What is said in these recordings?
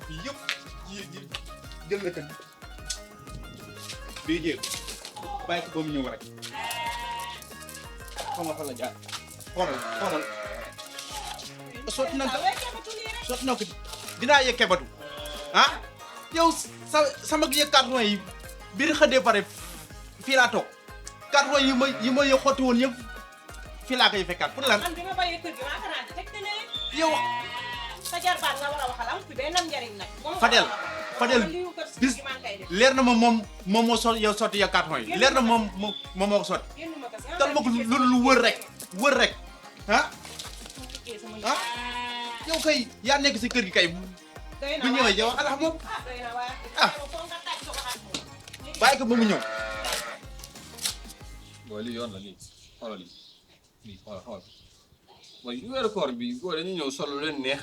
yëpp jël na kër bii jéem bàyyi ko ba mu ñëw rek xaw ma fa la jaar xoolal sotti na ko dinaa yëg kebatu ah yow sama yëg carton yi biir xëddee pare fii laa toog carton yi ma yëg xotti woon yëpp fii laa koy fekkaat pour lan. man bi ma bàyyee kër gi maa ko naan teg te ne. yow sa jarbaat nga war a waxal am fi benn njariñ nag. Fadel bis leer na ma moom moo yow sotti ya carton yi leer na moom moo ko sotti. tal ma ko lu wër rek ah yow kay yaa nekk si kër gi kay bu ñëwee yow alax moom ah bàyyi ko ba mu ñëw. booy lii yoon la lii xoolal lii xool mooy weeru koor bi boo dañuy ñëw solo leen neex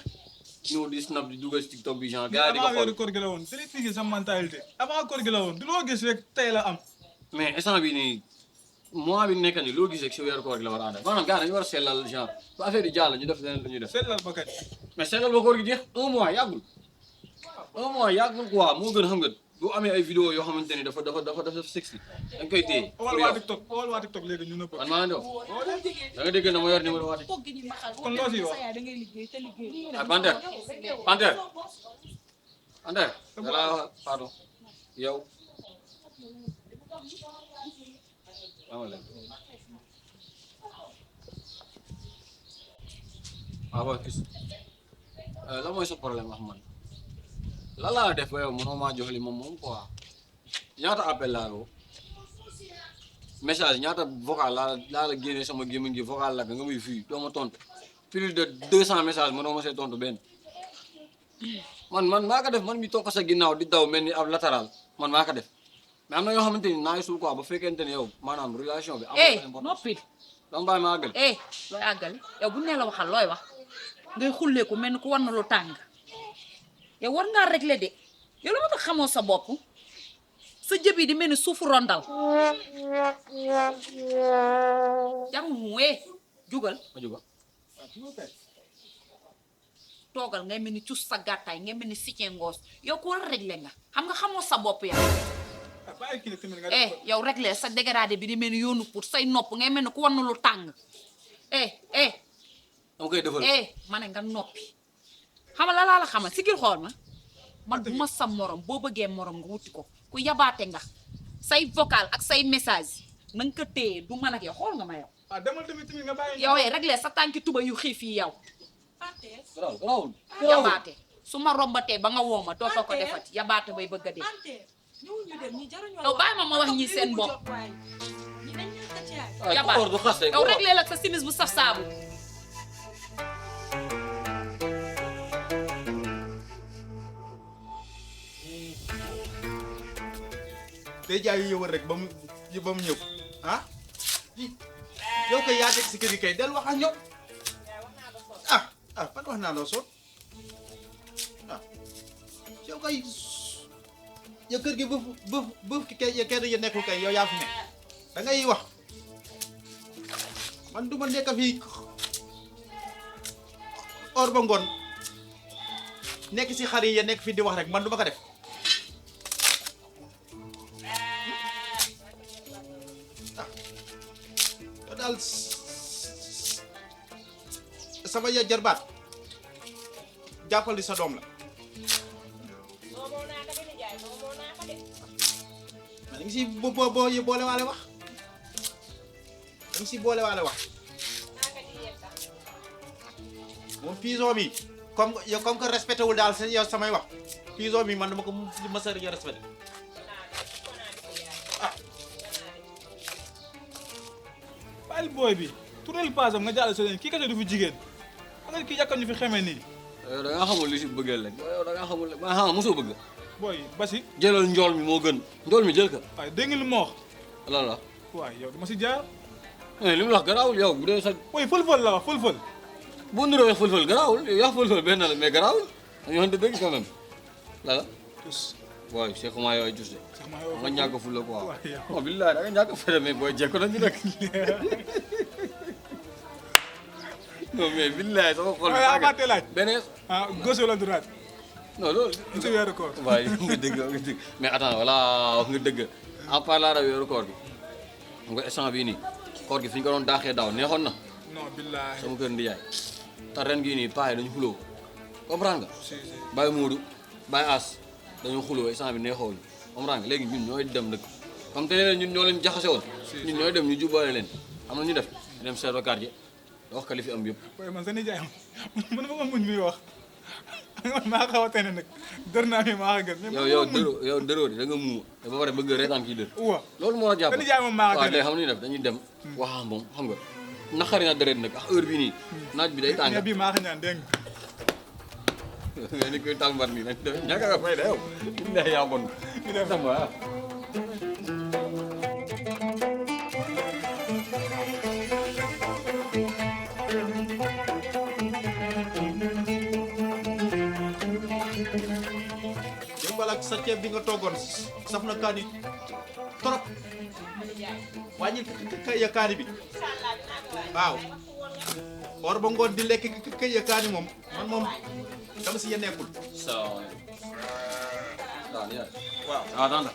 ñëw di snap di dugal si TikTok bi genre gars yi di ko xool weeru koor gi la woon c'est les sa mentalité avant koor gi la woon du loo gis rek tey la am. mais instant bi nii mois bi nekk nii loo gis rek si weeru koor gi la war a àndal maanaam gars dañu war a sellal genre ba affaire yi jàll ñu def leneen lu ñuy def. sellal ba kañ. mais sellal ba koor gi jeex un mois yàggul quoi moo gën xam nga bu amee ay vidéo yoo xamante ni dafa sexy da nga koy téye. xool waa TikTok léegi ñu nëbb. man maa ngi da nga dégg na ma yor numéro waa TikTok. kon loo siy wax. ah Panthère yàlla pardon yow. waaw gis la mooy sa problème wax man la laa def ba yow mënoo maa jox li moom quoi ñaata appel laa la message ñaata vocal laa la génnee sama gémmiñ gi vocal la nga muy fii doo ma tontu plus de 200 messages mënoo ma see tontu benn man maa ko def man mi toog sa ginnaaw di daw mel ni ab latéral man maa ko def mais am na yoo xamante ni naa sul quoi ba fekkente ne yow maanaam relation bi. am noppi. dama bàyyi ma àggal. looy àggal yow bu ne la waxal looy wax ngay xulleeku mel ni ku war na lu tàng yow war ngaa régler de yow la ma tax xamoo sa bopp sa jëb yi di mel ni suufu rondal jarul mu jugal ma jugal toogal ngay mel ni cus sa gàttaay ngay mel ni sicce ngoos yow ku war a régler nga xam nga xamoo sa bopp yow yow régler sa dégradé bi di mel ni yoonu pour say nopp ngay mel ni ku war na lu tàng dama koy defal ma ne nga noppi xamal la laa la xamal sigil xool man bu ma sa morom boo bëggee morom nga wuti ko ku yabaate nga say vocal ak say message na nga ko téye du man ak yow xool nga ma yow. demal tamit nga bàyyi. yow régler sa tànki tuba yu xiif yi yow. garaawul yabaate su ma rombatee ba nga woo ma dootoo ko defati yabaate bay bëgg a dee. yow bàyyi ma wax ñi seen bopp. yabaate yow régler la sa simis bu saf saabu. day jaay yow rek ba mu ñëw ah yow kay yaa nekk si kër gi kay del wax ak ñoom fan wax naa loo soot yow kay yow kër gi bëf ki kay kenn ya nekkul kay yow yaa fi nekk da ngay wax man du ma nekk fii or ba ngoon nekk si xar yi ya nekk fii di wax rek man du ma ko def. daal sama ya jarbaat jàppal di sa doom la ma ngi si boole waale wax moom pigeon bi comme que respecté wul daal sa yow samay wax pigeon bi man dama ko mës a respecté bàyyil booy bi tural paasam nga jàll soo kii kese du fi jigéen xam nga kii yàkkal ñu fi xamee nii. yow da nga xamul li si bëggee rek yow da nga xamul ma xam mosoo bëgg. booy basi. jëlal njool mi moo gën njool mi jël ka. waaye dégg nga li ma wax. lan la. waaye yow dama si jaar. li mu wax garaawul yow bu dee sa. booy fël-fël la wax fël-fël. boo niroo wax fël-fël garaawul yow yaa fël-fël benn la mais garaawul dañoo xamante dëgg quand même la la. waaw c'est comment yow ay jus de. nga ñàkk a ful la quoi. waaw billahi da nga ñàkk a fële mais booy jekko nañu nag. non mais billahi sama xol bi. waaw laaj beneen. gauche wala droite. non loolu. ci weeru koor. waaye nga dëgg mais attends voilà wax nga dëgg en parlant de weeru koor bi xam nga instant bii nii koor gi fi ñu ko doon daaxee daaw neexoon na non billahi. sama kër ndiyaay te ren gii nii paa yi dañu xuloo comprendre nga si si. Baye Moodu Baye As dañu xuloo instant bi neexoon comprendre nga léegi ñun ñooy dem nag comme te ne ñun ñoo leen jaxase woon ñun ñooy dem ñu jubale leen xam na ñu def ñu dem seetlu quartier wax ka li fi am yëpp waaye man sa nijaay man ma ko muñ muy wax man maa xaw a tane nag dër naa mi maa ko gën. mais yow dëroo di da nga muu te ba pare bëgg a reetaan kii dër waaw loolu moo la jàpp sa nijaay moom maa ko waaw tane. léegi xam nañu def dañuy dem waxaa moom xam nga naqari na deret nag ak heure bi nii naaj bi day tàng mais bii maa ko ñaan dégg nga. nga ni koy tàmbar nii nag ñàkk nga fay da yow ne yaa bon ñu dem sama Dimbal ak sa ceeb bi nga toggoon saf na kaani trop wàññi kay kaani bi waaw or ba ngoon di lekk kay kaani moom man moom dama si yeneekul salaamaaleykum waaw waaw tanda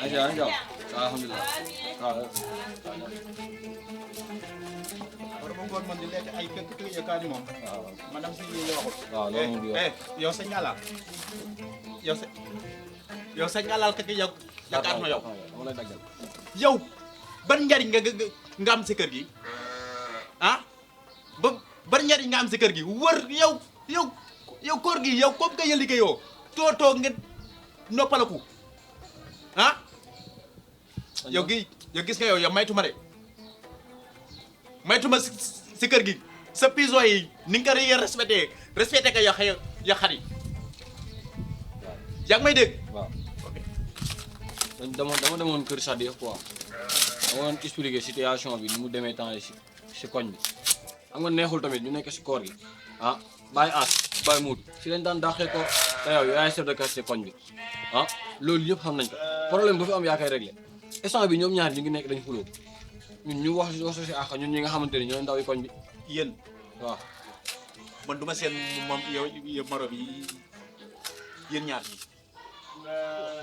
ay yaa ngi jàmm alhamdulilah waaw or ba ngoon man di lekk ay kay kaani moom man dama si yéene waxul waaw loolu moom du yow yow sa ñalaal yow sa ñalaal kay yow yaakaar na yow dama lay daggal yow ban njariñ nga am si kër gi ah ban njariñ nga am si kër gi wër yow koor gi yow comme que liggéeyoo toog nga noppalaku ah yow gis nga yow maytuma de maytuma si kër gi sa piso yi ni nga ko respecté ka ya xar yi yaa ngi may dégg waaw dama demoon kër Sadio quoi dama doon expliquer situation bi ni mu demee temps yi si koñ bi xam nga neexul tamit ñu nekk si koor gi ah Baye As Baye Mood si lañ daan daaxee ko te yow yaay chef de quartier koñ bi ah loolu yëpp xam nañ ko problème bu fi am yaa koy réglé instant bi ñoom ñaar ñu ngi nekk dañ xuloo ñun ñu wax si àq ñun ñi nga xamante ni ñooy ndaw yi koñ bi yéen waaw man duma seen moom yow morom yi yéen ñaar ñi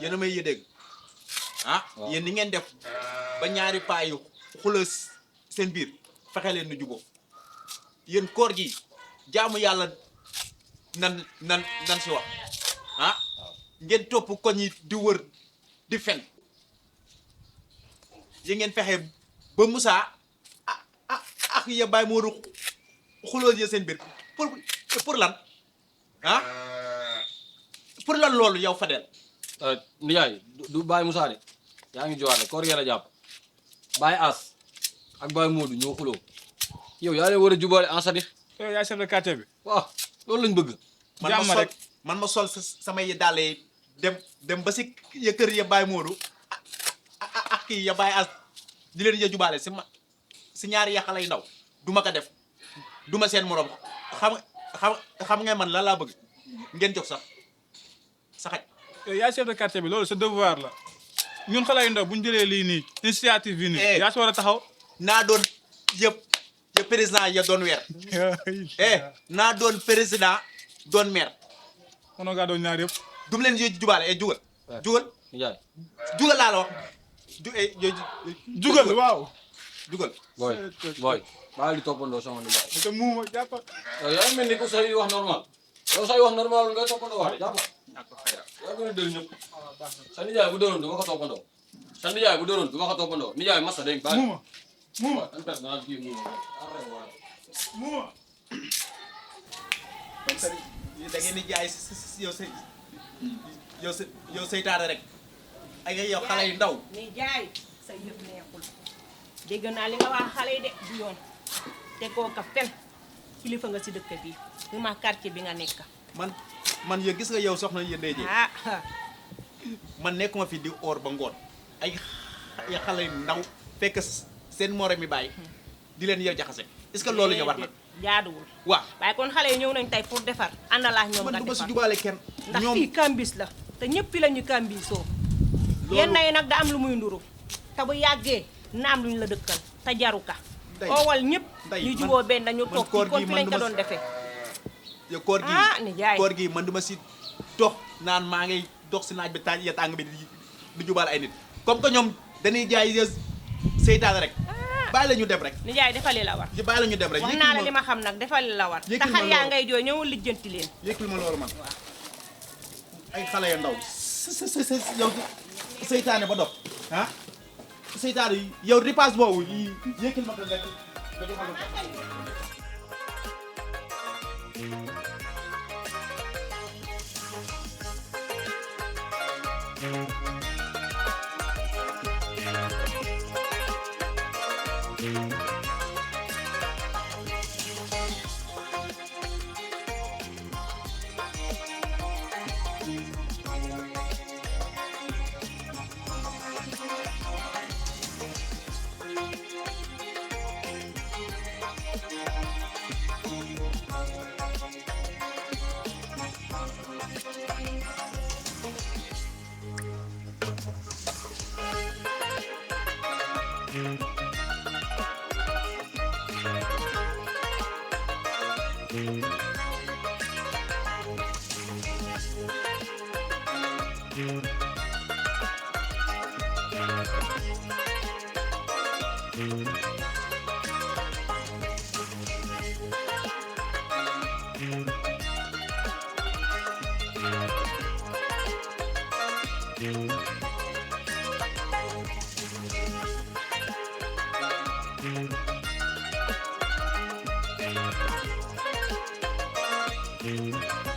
yéen a may dégg ah yéen ni ngeen def ba ñaari paa yu xula seen biir fexe leen nu juboo yéen koor gi jaamu yàlla nan si wax ah ngeen topp koñ yi di wër di fen yi ngeen fexe ba Moussa ak ya Baye Modou xuloo ya seen biir pour lan ah pour lan loolu yow Fadel Ndiaye du Baye Moussa de yaa ngi jowaat koor gi la jàpp Baye As ak Baye Modou ñoo xuloo yow yaa leen war a jubale en sadix yow yaay chef de quartier bi. waaw loolu lañ bëgg jàmm rek man ma sol samay dàll yi dem ba si ya kër ya Baye Modou ak kii ya Baye As di leen ya jubaale si ñaari ya xale yu ndaw du ma ko def du ma seen morom xam nga man lan laa bëgg ngeen jox sax saxaj yow yaay chef de quartier bi loolu sa devoir la ñun xale yu ndaw bu ñu jëlee lii nii initiative bi nii. yaa si war a taxaw. naa doon yëpp ya président ya doon weer naa doon président doon maire mënoo gaa doon ñaar yëpp. du mu leen jubaale jugal Ndiaye jugal laa la wax jugal waaw. jugal booy baa li toppandoo sama Ndiaye parce que muuma jàpp. yow yaa mel ni ko say wax normal yow say wax normal nga toppandoo wax de jàpp yaa gën a dël ñëpp sa nijaay bu dëroon du ma ko toppandoo sa nijaay bu dëroon du ma ko toppandoo nijaay masa dégg baa muuma muuma. da ngeen di jaay yow seytaane rek ay yow xale yu ndaw ni jaay sa yëf neexul dégg naa li nga wax xale yi de du yoon te koo ka fen kilifa nga si dëkk bi du ma quartier bi nga nekk man yo gis nga yow soxna yéen day man nekkuma fi di or ba ngoon ay xale yu ndaw fekk seen morom mi bàyyi di leen yër jaxase est-ce que loolu ñu war na jaaduwul waaw waaye kon xale yi ñëw nañ tey pour defar àndalaa ñoom nga man du ma si defar jubaale kenn ndax fii kambis la te ñëpp fi la ñu kambisoo yenn yi nag da am lu muy nduru te bu yàggee na am lu ñu la dëkkal te jaru ka oowal ñëpp ñu juboo benn dañu toog ci kon fi lañ ko doon defee yow koor gi ni jaay koor gi man du ma si dox naan maa ngay dox si naaj bi tàng ya tàng bi di jubal ay nit comme que ñoom dañuy jaay seytaane rek bàyyi la ñu dem rek nijaay defali la war bàyyi la ñu dem rek wax naa la li ma xam nag defali la war te yëkkil ma xar yaa loolu. ngay jooy ñëwul lijjanti leen yëkkil ma loolu man ay xale ya ndaw yow seytaane ba dox ah seytaane yi yow ripaas boobu yëkkil ma ko nga joxal ma ko. Thank you.